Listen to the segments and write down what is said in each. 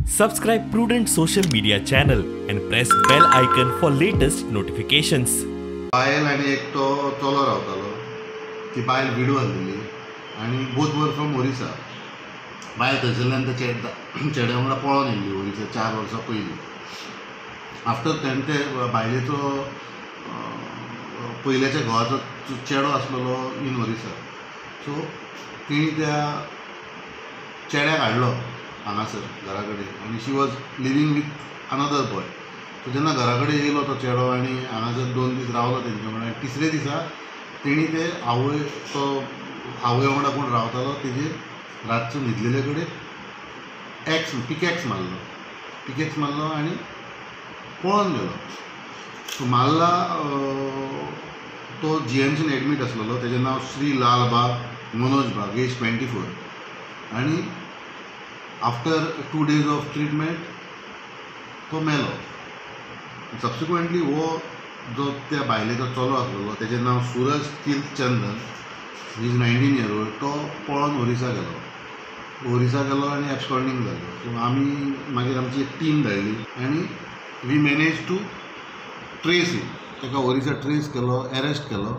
Subscribe Prudent Social Media channel and press bell icon for latest notifications. बायल आनी एक तो चलो रावतालो. ती बायल विडो आसलेली आनी बोथ वर फ्रॉम ओरिसा. बायल थंयसरल्यान त्या चेड्या वांगडा पळोन येयल्ली ओरिसा 4 वर्सां पयलीं. आफ्टर तें ते बायलेचो पयल्याच्या घोवाचो चेडो आसलेलो इन ओरिसा. सो तिणी त्या चेड्याक हाडलो हांगासर घरा कडेन आनी she was living with another boy. So जेन्ना घरा कडेन येयलो तो चेडो आनी हांगासर 2 दीस रावलो तेंच्या वांगडा आनी तिसरे दिसा तेणी ते आवय तो आवय वांगडा कोण रावतालो तेजेर रातचो न्हिदलेले कडेन एक्स पिकॅक्स मारलो. पिकॅक्स मारलो आनी पळोन गेलो. सो मारला तो जीएमसीन एडमीट आसलेलो. तेजें नांव श्री लाल बाग मनोज बाग, एज 24. आनी आफ्टर 2 डेज ऑफ ट्रिटमेंट तो मेलो. सबसिक्वंटली हो जो त्या बायलेचो चलो आसलेलो तेजें नांव Suraj Tirth Chandan, is 19 year old. तो पळोन ओरिसा गेलो. ओरिसा गेलो आनी एब्सकॉन्डींग जालो. सो आमी मागीर आमची एक टीम धाडली आनी we manage to trace him. ताका ओरिसा ट्रेस केलो, एरेस्ट केलो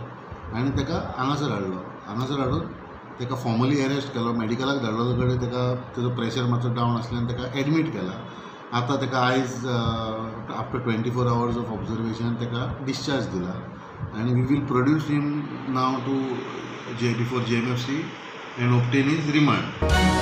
आनी ताका हांगासर हाडलो. हांगासर हाडून ताका फॉर्मली एरेस्ट केलो, मेडिकलाक धाडलो. कडेन ताका ताजो प्रेशर मातसो डावन आसल्यान ताका एडमीट केला. आतां ताका आयज आफ्टर 24 आवर्स ऑफ ऑब्जर्वेशन ताका डिस्चार्ज दिला आनी we will produce him now to before JMFC and obtain his remand.